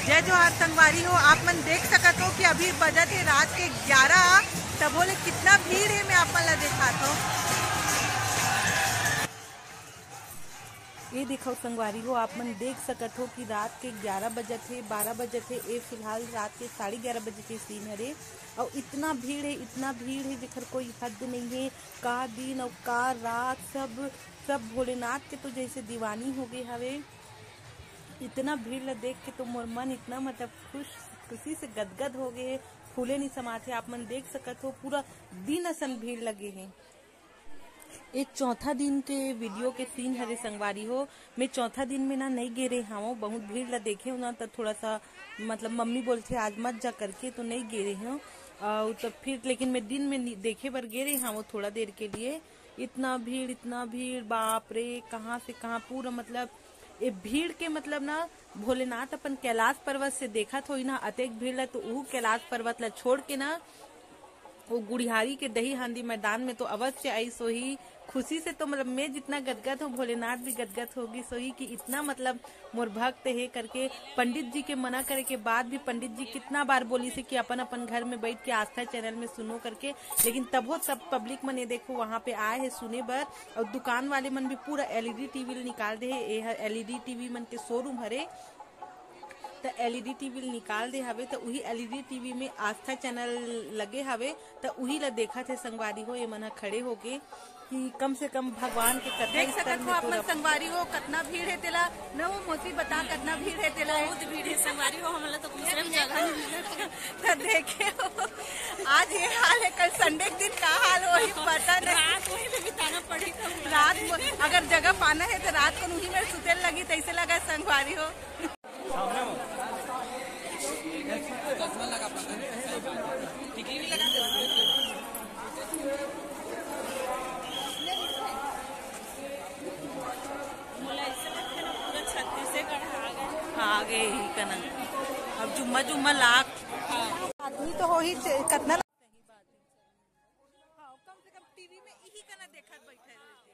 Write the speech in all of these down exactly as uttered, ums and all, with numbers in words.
जय जोहार संगवारी हो, आप मन देख सकत हो कि अभी बजत हे रात के ग्यारह। तभो ले कितना भीड़ हे, मैं आप मन ला देखात हो। ये देखो संगवारी हो, आप मन देख सकत हो कि रात के ग्यारह बजत हे, बारह बजत हे, ये फिलहाल रात के साढ़े ग्यारह बजे के सीन हरे। और इतना भीड़ हे, इतना भीड़ हे जेकर कोई हद नहीं हे। का दिन और का रात, सब सब भोलेनाथ के तो जैसे दीवानी हो गए हवे। इतना भीड़ ला देख के तो मोर मन इतना मतलब खुश, खुशी से गदगद हो गए हे, फूले नहीं समात हे। आप मन देख सकत हो, पूरा दिन असन भीड़ लगे हे। ये चौथा दिन के वीडियो के सीन हरे संगवारी हो। मैं चौथा दिन में ना नहीं गे रहे हूँ, बहुत भीड़ ला देखे हूँ ना, तो थोड़ा सा मतलब मम्मी बोलथे आज मत जा करके, तो नहीं गे रहे हूँ। और तो फिर लेकिन मैं दिन में नि-, देखे बर गे रहे हूँ थोड़ा देर के लिए। इतना भीड़, इतना भीड़, बाप रे, कहाँ से कहाँ पूरा मतलब ये भीड़ के मतलब ना भोलेनाथ अपन कैलाश पर्वत से देखत होई ना, अतेक भीड़ ला, तो ऊ कैलाश पर्वत ला छोड़ के ना वो गुढ़ियारी के दही हांदी मैदान में तो अवश्य आइस होही। खुशी से तो मतलब मैं जितना गदगद हूँ, भोलेनाथ भी गदगद होगी सोही कि इतना मतलब मोर भक्त हे करके। पंडित जी के मना करे के बाद भी पंडित जी कितना बार बोलिस हे कि अपन अपन घर में बैठ के आस्था चैनल में सुनो करके, लेकिन तभो सब पब्लिक मन ये देखो वहाँ पे आए हे सुने बर। और दुकान वाले मन भी पूरा एलईडी टीवी निकाल दे हे। ये एलईडी टीवी मन के शोरूम हरे, त एलईडी टीवी निकाल दे हवे, त उही एलईडी टीवी में आस्था चैनल लगे हवे, त उही ला देखत हे संगवारी हो, ये मन ह खड़े होके कि कम से कम भगवान के कथा देख सकत हो आप मन संगवारी हो, कतना भीड़ हे तेला। न वो मौसी बता कतना भीड़ हे तेला। बहुत भीड़ हे संगवारी हो, हमला तो घुसरे में जगह नहीं मिलत। त देखे हो, आज ये हाल हे, कल संडे के दिन का हाल होही पता नहीं। रात वहीं पे बिताना पड़ी तो रात में अगर जगह पाना हे त रात को उही में सुते लगी, तैसे लगा संगवारी हो। आ गए ही कना। अब जुम्मा जुम्मा लाख। आदमी तो हो ही चे-, कतना हाँ, कम से कम टीवी में इही कना देखत बैठे रहते।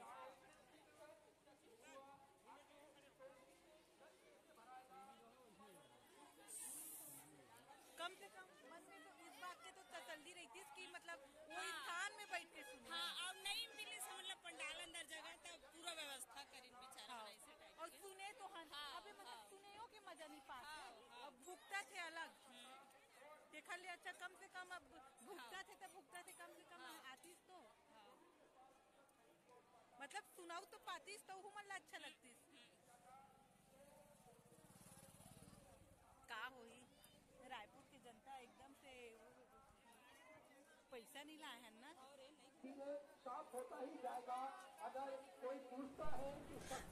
कम से कम मन में तो इस बात के तो तसल्ली रहती कि मतलब वो हाँ। स्थान में बैठ के सुनो। हाँ, और नहीं मिली से मतलब पंडाल अंदर जगह, तब पूरा व्यवस्था करिन बेचारा हाँ। ऐसे टाइप और के। सुने तो हाँ, हाँ, अभी मतलब हाँ। सुनेओ के मजा नहीं पास हाँ, है। हाँ। अब भुगता थे अलग। हम्म। देखा ले अच्छा, कम से कम अब भुगता हाँ। थे, तब भुगता थे, कम से कम हाँ। आतीस तो। हाँ। मतलब सुनाऊ तो पातीस, तो उहू मन ला अच्छा लगतीस। का होही, रायपुर के जनता एकदम से वो हो गई। पैसा नहीं लाए हैं ना।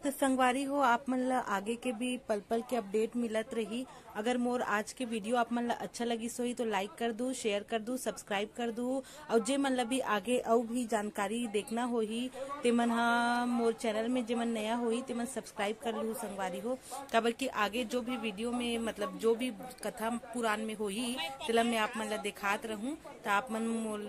तो संगवारी हो, आप मन ला आगे के भी पल पल के अपडेट मिलत रही। अगर मोर आज के वीडियो आप मन ला अच्छा लगिस होही तो लाइक कर दू, शेयर कर दू, सब्सक्राइब कर दू। और जे मन ला भी आगे अउ भी जानकारी देखना होही, ते मन हा मोर चैनल में जे मन नया होही, ते मन सब्सक्राइब कर लू संगवारी हो। काबर कि आगे जो भी वीडियो में, मतलब जो भी कथा पुराण में होही, तेला मैं आप मन ला देखात रहूं, त आप मन मोर